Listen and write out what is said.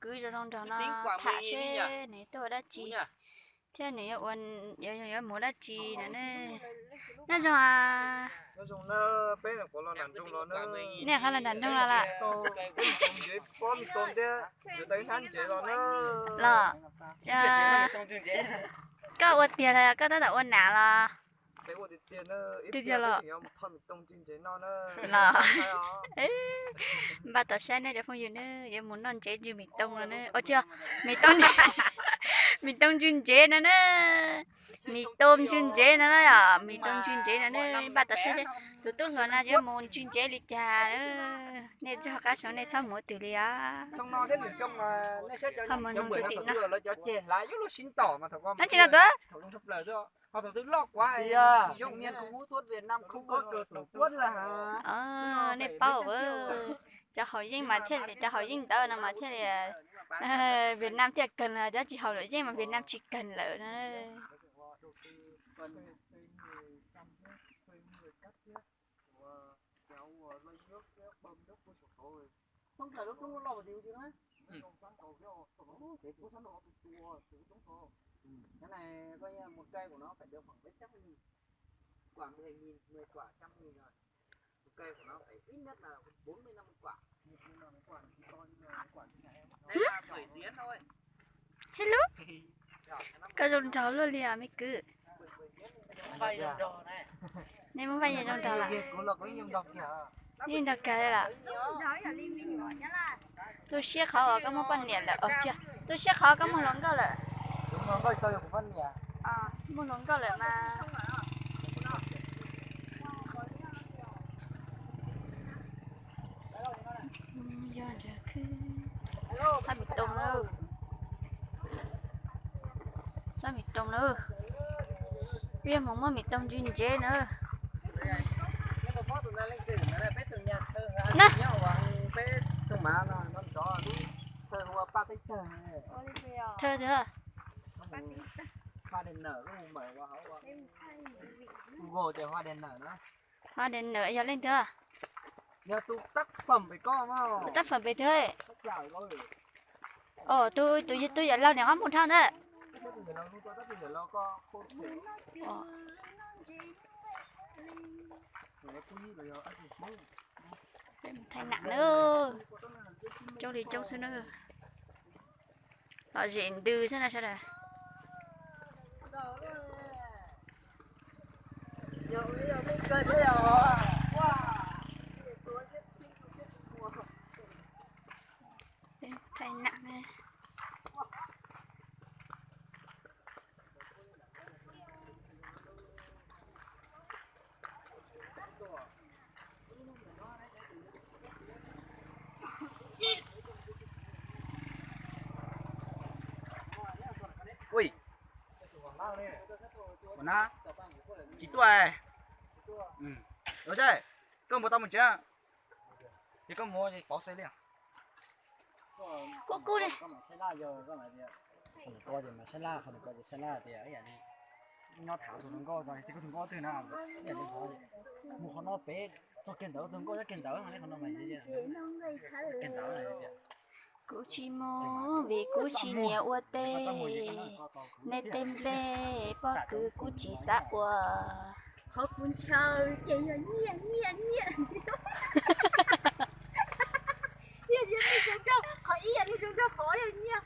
kwv zoo zoo nraug no tham seb nws tuaj ua dab tsi thiab nws yuav ua, yuav mus ua dab tsi no ne. Nyob zoo a. Nej qhov los nram nroog los lawm? Los, koj ua tiag los koj tab tom ua nam los? Tiag tiag los? Los, npaj tom saib nej cov phooj ywg ne, yuav mus noj ntsev ntsw mis too no ne. Ua tsis, mis too, mis too ntsw ntsev no ne. Mis too ntsw ntsev no na, yog mis too ntsw ntsev no ne, npaj tom saib seb tus tub hluas no yuav mus ntsw ntsev li cas. Nej txhob qab saud, nej txhob mus twg li os. Ho mus nug tus tim no. Dab tsi no tuaj? Nej paub, cov haus yeeb mas thiaj li, cov haus yeeb ntawd no mas thiaj li Vietnam thiaj kawg, cov tsis haus luam yeeb mas Vietnam tsis kawg lawm na. Hello, koj zoo nraug luaj li os me kwv. Nej muab npaj yeej zoo nraug lawm. Yeej nraug kawg li lawm. Tu siab qhov uas koj muaj poj niam lawm, tu siab qhov koj muaj hluas nkauj lawm. Muaj hluas nkauj lawm mas. Xob mis toom na, xob mis toom na. Peb yuav mus muab mis toom ntsw ntsev na. Na, thawj tiag. Hoa đèn nở yog leej twg? Tus tác phẩm pem twg? Tus, tus yawg laus niam qhuav mus dhau ntawd. Thaij nam na, coob li coob xwb na. Lom zem ntws xwb na sawv daws. Thaij nam na. Tsis tuaj. Koj mus tau mus tsev, ces koj mus pauv xe li. Kub kub li. Qhov nws ko ces mas sab laj, qhov nws ko ces sab laj tias nyob tham tus hluas nkauj, tus hluas nkauj twg na, mus qhov no pem txog kiag ntawd, tus hluas nkauj nyob kiag ntawd, qhov no mas kiag ntawd. Kuv tsis mus vim kuv tsis nyiam ua teb, nej tej nplej pob kws kuv tsis xav ua. Qhov kuv ntshaw ces yog nyiaj nyiaj nyiaj. Yog nej zoo nraug qhov ib, yog nej zoo nraug qhov yog nyiaj.